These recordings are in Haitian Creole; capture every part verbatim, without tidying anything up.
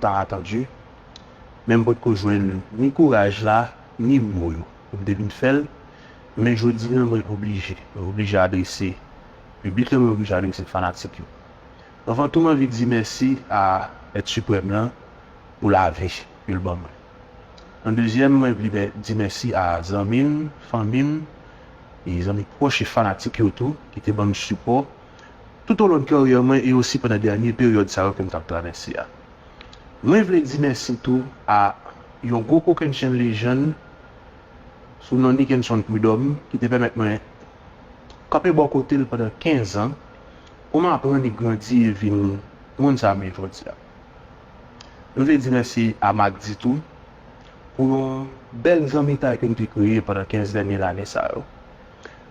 tan atandi, men m potko jwenn ni kouraj la, ni mo yo pou m te vin fè l. Men jodi a, mwen oblije, mwen oblije adrese piblik lan, mwen oblije adrese fanatik yo. Anvan tou, mwen anvi di mèsi a Èt Siprèm lan pou lavi ke l ban mwen. An dezyèm, mwen vle di mèsi a zanmi m, fanmi m, e zanmi pwòch e fanatik yo tou ki te ban m sipò toutolon karyè mwen e osi pandan dènye peryòd sa yo ke m t ap travèse a. Mwen vle di mèsi tou a yon gwo kokennchenn lejann sou non Nickenson Prud'homme ki te pèmèt mwen kanpe bò kote l pandan kenz an pou m aprann e grandi e vin moun sa m ye jodi a. Mwen vle di mèsi a Magdi tou pou yon bèl zanmitay ke m te kreye pandan kenz dènye lane sa yo.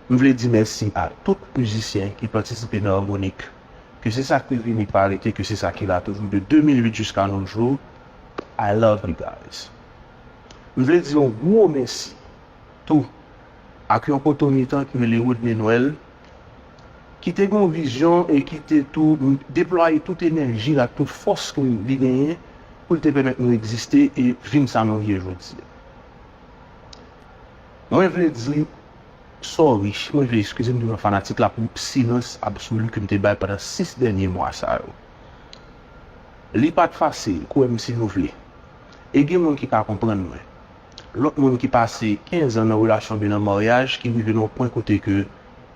M vle di mèsi a tout mizisyen ki patisipe nan Harmonik, ke se sa k te vini pa rete, ke se sa ki la toujou de de mil uit jiska nos jours. I love you guys. M vle di yon gwo mèsi tou ak yon poto mitan ki rele Rodney Noël, ki te gen yon vizyon e ki te tou deplwaye tout enèji l ak tout fòs ke li genyen pou l te pèmèt nou egziste e vin sa nou ye jodi a. Mwen vle di sorry, mwen vle eskize m devan fanatik la pou silans absoli ke m te bay pandan sis dènye mwa sa yo. Li pa t fasil, kwè m si nou vle. E gen moun ki ka konprann mwen. Lòt moun ki pase kenz an nan relasyon oubyen nan maryaj, ki rive nan yon pwen kote ke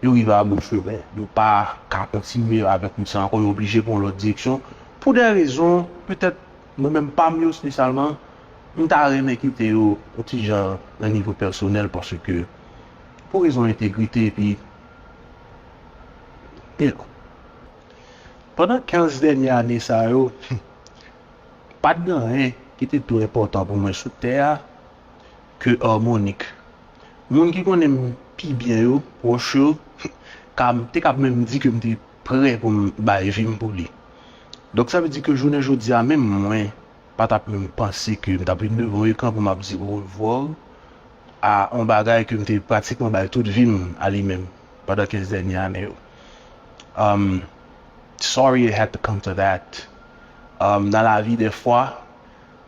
yo rive a bout chemen, yo pa ka kontinye avèk wout sa ankò, yo oblije pran yon lòt direksyon. Pou de rezon, petèt, mwen menm pa m yo espesyalman, m ta renmen kite yo yon ti jan nan nivo pèsonèl, paske pou rezon entegrite, epi, you know. Pandan kenz dènye ane sa yo, pa t gen anyen ki te twò enpòtan pou mwen sou tè a ke Harmonik. Moun ki konnen m pi byen yo, pwòch yo, ka, te ka menm di ke m te prè pou m bay vi m pou li. Donk, sa vle di ke jounen jodi a, menm mwen pa t ap menm panse ke m t ap vin devan yon ekran pou m ap di orevwa a yon bagay ke m te pratikman bay tout vi m a li menm pandan kenz dènye ane yo. Um, sorry it had to come to that. Um, nan lavi, dèfwa,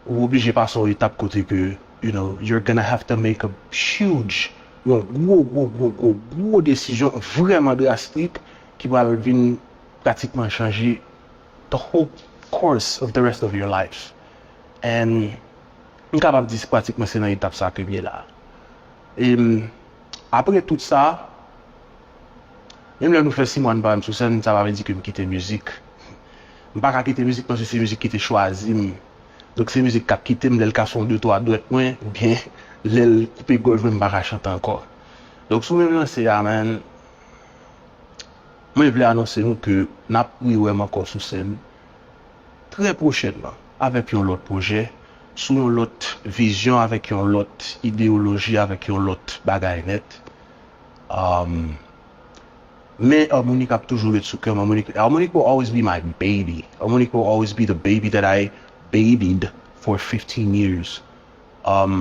ou oblije pase yon etap kote ke, you know, you're gonna have to make a huge, yon gwo, gwo, gwo, gwo, gwo desizyon vrèman drastik ki pral vin pratikman chanje the whole course of the rest of your life. And m kapab di se pratikman se nan etap sa ke m ye la. E m, apre tout sa, menm lè nou fè sis mwa n pa menm sou sèn, sa pa vle di ke m kite mizik. M pa ka kite mizik paske se mizik ki te chwazi m. Donk se mizik k ap kite m lè l kase yon de twa dwèt mwen, oubyen lè l koupe gòj mwen, m pa ka chante ankò. Donk sou menm lanse a, man, mwen vle anonse nou ke n ap rewè m ankò sou sèn trè pwochènman avèk yon lòt pwojè, sou yon lòt vizyon, avèk yon lòt ideyoloji, avèk yon lòt bagay nèt. Um, men Harmonik ap toujou ret sou kè m. Harmonik, Harmonik will always be my baby. Harmonik will always be the baby that I babied for fifteen years. Um,